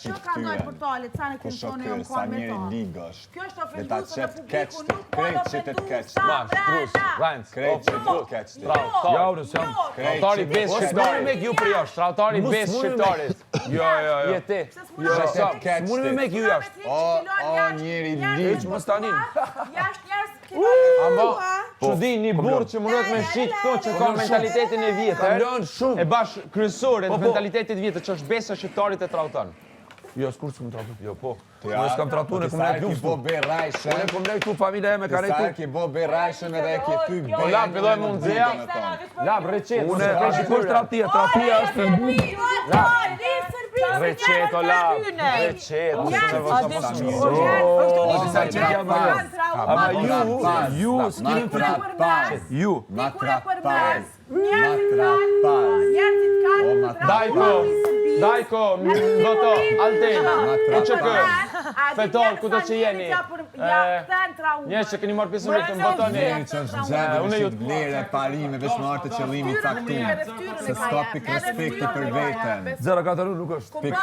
qitë Që ka ndalë ftyrën. portalet, sa në Kush kemi o thonë ky, jam sa kanë me njeri ta. lig është. Kjo është Le ta ofenduese dhe qet publiku keq të nuk po krejt qytet ofenduesa. keq. Max, Bruce, Reinz, Krejt oh, qytet keq. ti. Tradhtar. Ja, unë s'jam. Tradhtari Krejt besë qytet shqiptarit. me ju për jashtë. Tradhtari Mos besë muni me- shqiptarit. Jo, jo, jo. Je ti. Jo, Beso. keq S'muni me ti. mek ju jashtë. O, o, njeri lig. Hiç mos tani. Jashtë njerëz Ama, kemi çudi një burr që mundohet me shit këto që ka mentalitetin e vjetër. Kam lënë shumë. E bash kryesore Po, të po. mentalitetit vjetër që është besa shqiptarit e tradhton. Jo, skur s'kum tratu. Jo, po. Ja, Unë s'kam tratu, po ne ti kum sa nejt e ki luftë. bo be rajshën, Unë kum nejt tu familja eme ti ka sa e nejt tu. ki bo be rajshën edhe e ki thy be. Po la, filloi mu nxeha. La, reqet, Unë e shikoj tradhtia, tradhtia është Reqet, o la, reqet, mos u nervozo mos u Është O, sa që jam ajo. Ama ju, ju s'keni Ma Ju. Ma Ti kur e trapaz. përmend, Ma njerëzit kanë, trapaz. njerëzit kanë O, ma Dajko, Dajko, Voto, Altin, UÇK, Fetor, ku do që jeni? Njerëz që keni marrë pjesë në këtë, votoni. Njeri që është në gjendje Unë me ju- shit vlere, parime, veç me ardhë të qëllimi caktuar. Se s'ka pik respekti për veten. 041 nuk është. Pik.